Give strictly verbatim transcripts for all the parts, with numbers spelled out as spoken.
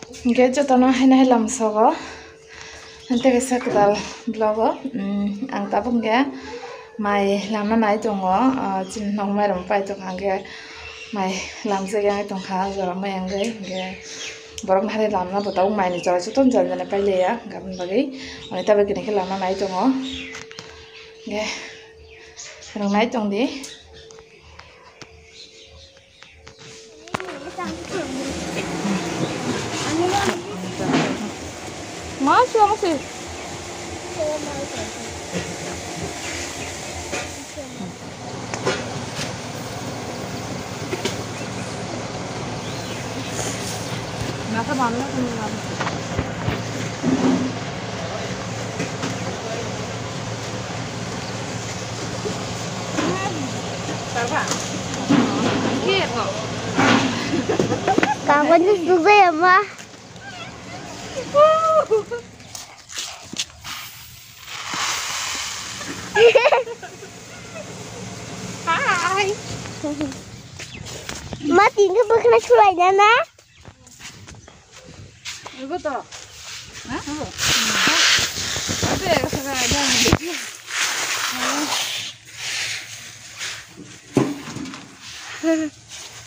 Hingke jotono haino hai lamsogo. Tei kaisa kwtal vlog o, mm, ang tabuk hingke mai lamna nai tongo. Ah, chini nok mairum pai tongkha, hingke mai lamjak yang tongkha, jora mai yang hingke borok nahari lamna bo tabuk mai ni jora jotono jani jani pailiya, hingke aboni bagwi ani tabuk kini khe lamna nai tongo. Hingke rwngnai tongdi. Ma suang si. Nasa bana kung nasa. Kamu ni sudah ya, Ma? Hai. Ma, tinggal berkena sulai na. Ibu to. Hah? Ibu. Ate,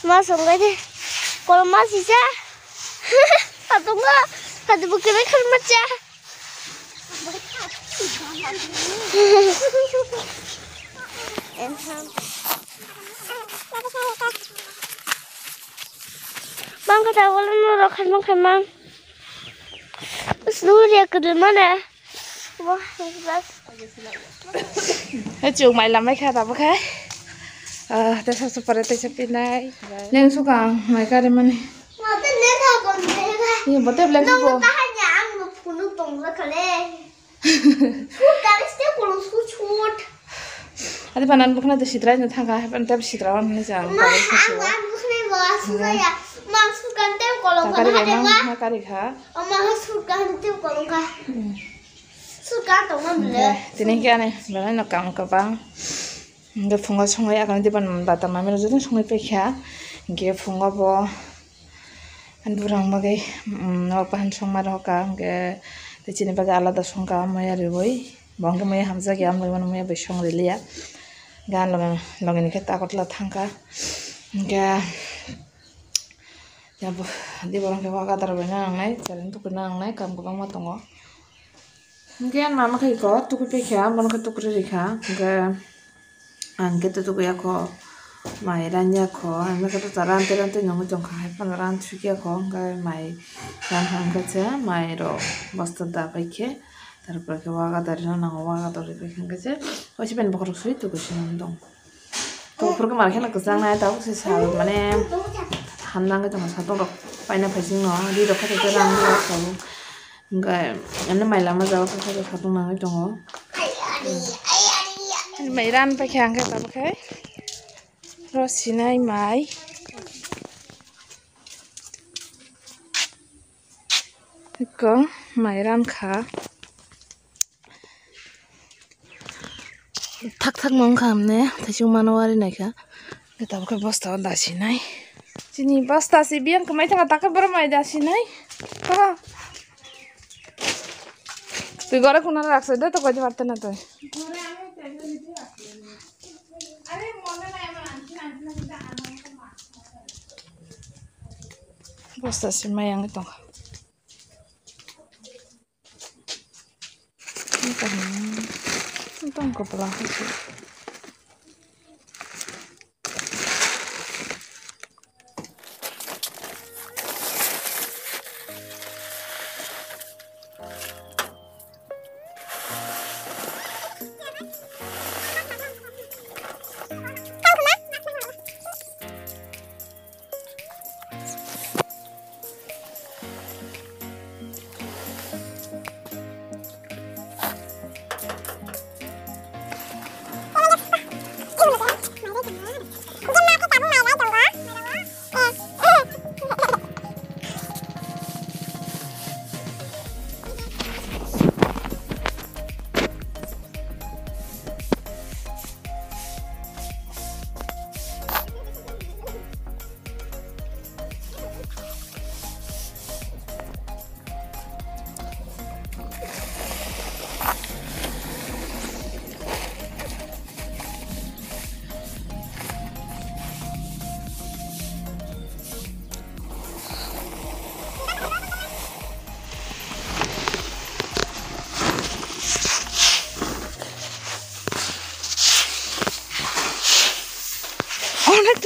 Ma, songkai de. Kalau Ma sisa. Hatunga. Hatu bukene kan macha. Bang kata wala no rokan bang kamang. Suri ya kedul mana? Wah, bas. Hai, chuk mai lamai kha, tabuk hai. Ah, tesa supare tesa pinai. Neng sukang mai kari mani. Iya, bote blanket bo. Adi panan bukna de sitra no thangka, hai pan tep sitra on ni jang. Ma, ang bukna bo sujaya. Ma, sukan tep kolong. Takari bai mang ma kari kha. Oma, sukan tep kolong kha. Hmm. Suka tongma mile. Tini khe ani belai no kam kwbang. Hingke phungo songwi akani diban bata mami rok joto songwi paikha. Hingke phungo bo burang bagwi, mm, nok bahan songma rok ka. Hingke tei chini bagwi alada songka moya riwi. Bo hingke moya hamjak ya, moya bai song riliya. Gan loge loge ni khe takotla thangka. Hingke ya bo diborong khe wagadar bai nangnai, chalen tukurna nangnai, kam kwbangma tongo. Hingke ang mama khe iko tukui paikha, bono khe tukuri rikha, hingke ang khe tukui yakho mai ranya kho, ang khe rante rante nungui tongkha, hai phano ran sukya kho, hingke mai ran hwnkhe se mai rok bosta da paikhe, tarpore khe waga dari no nango, waga dari paikhe hingke se waisa pen bokhorok sui tukui se nang tong. Tongphuru khe mar kheno kwchang nai, tabuk se sal mane hamnang khe tongo, satung rok paina phaising no ri rok khe rang ri rok tabuk. Hingke ani mai lama jaga khe khe satung nangwi tongo. Mai ran paikha hingke tabuk khe ro sinai mai. Eko mai ran kha. Thak thak no wngkha hamne, thaising mano wari naikha. Tabuk khe bosta o dasinai. Chini bosta si biyang kwmai thangkha, takhe borok mai dasinai. Twi gore khuna raksa de, to koi parta na twi. Bosta si mai ang tongkha. Tong kwpla hai se.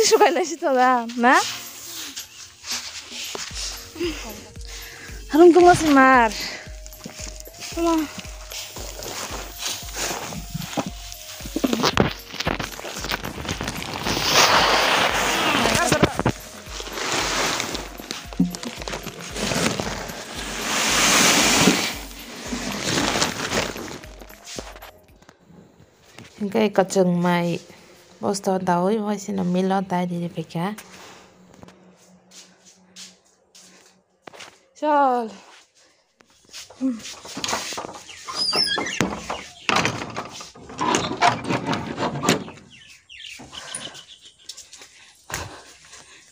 Sukai lai si to da, na? Harung tungma si mar. Tungma. Hingke kwchwng mai bosta o daui waisino milo dai riri phaikha. Chal.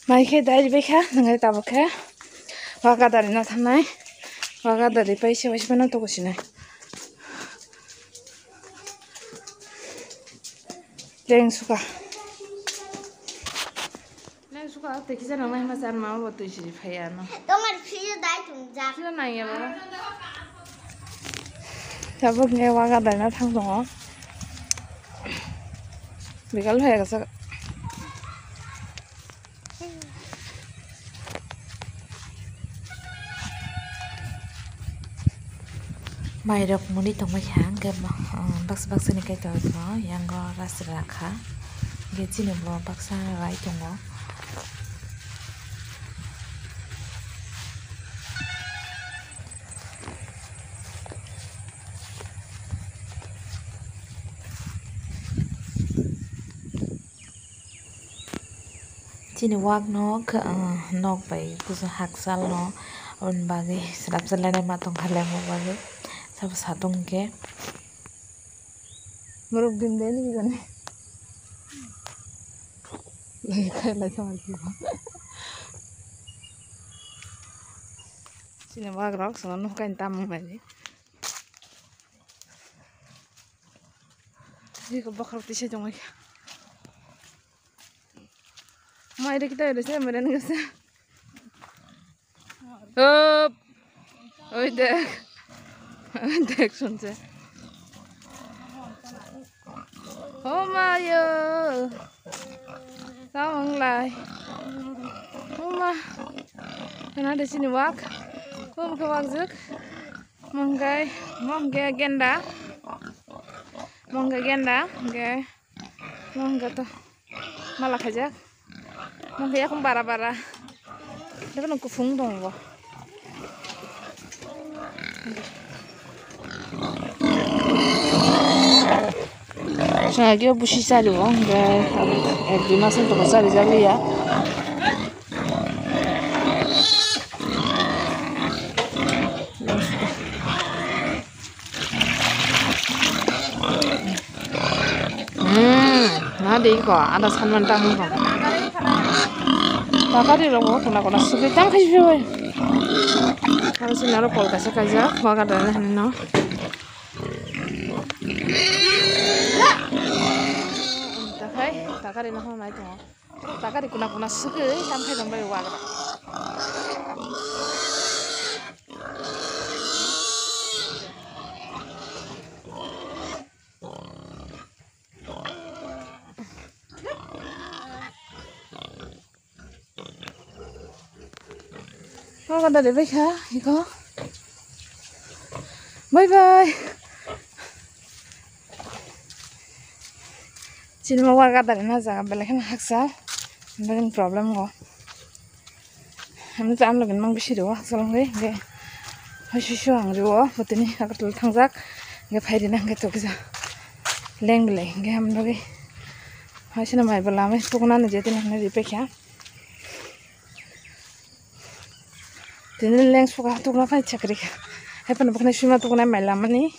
Mai khe dai bai kha, nang tabuk khe waga dari na thangnai, waga dari pai se waisa no togo sinai. Leng suka. Leng suka, tei kisa nang nai ma chan ma bo twi siri phai ano. Tomar phiri dai tung jak. Kisa nang ya ba. Tabuk nge waga dari na thang tongo. Bigal phai ga sa. Mairok muni tongbaikha, hingke baksa baksa ni kaitor no yango ras rakha, hingke chini bo baksa rai tongo. Chini wak no khe, ah, nok bai kusu hakchal no, aboni bagwi swrapsa lainai ma tongkha lemo bagwi sabo satung khe. Borok din den ni gani. Lai khai lai sama ki. Chini wak rok sono nukai tamung bai. Jiko bokhorok tisai tongwi. Mai de kita de se meren gese. Hop. Oi dek. Oi dek sunse. Oh mayo. Tamang lai. Oh ma. Kana de sini wak. Oh ma wak juk. Mongke, mongke genda. Mongke genda, mongke, mongke to mala khaijak. Mongke yakung bara bara. Deko no kufung tongo. Chwng ageo busi chari o, hingke ek dui mas wng tongkha chari jak liya. Hmm, na de ko, ada sanman tang ko. Takari rok bo kona kona sugui tang khai sui. Aro sini aro pol kaisa kaijak, waga dana hinwi no. Takhai, takari no hwnwi tongo. Takari kuna kuna sugwi tam khai tong bai wagra. Wagra dari bai kha iko. Bye bye. Chini ma wagra dari na jaga belai kheno haksa. Belai problem go. Ano ta ano gini mang bisi riwo haksa langwi ge. Hai susu ang riwo botini kakartul thangjak. Ge phairi na ge tokisa. Leng belai ge ham dogi. Hai sina mai bala mai tukuna na jeti na ri pekya. Tini leng suka tukuna phai chakri kha. Hai phano boknai sima tukuna mai lamani.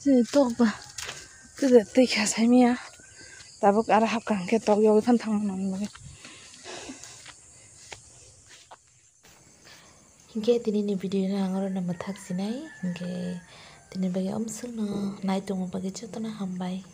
Chini tok ba. Tide twi kha saimia. Tabuk aro hapkha hwnkhe tok yogwi phano thangmani bagwi. Hinkhe tini ni video no ang oro no mwthak sinai, hinkhe tini bagwi omswk no nai tongma bagwi jotono hambai.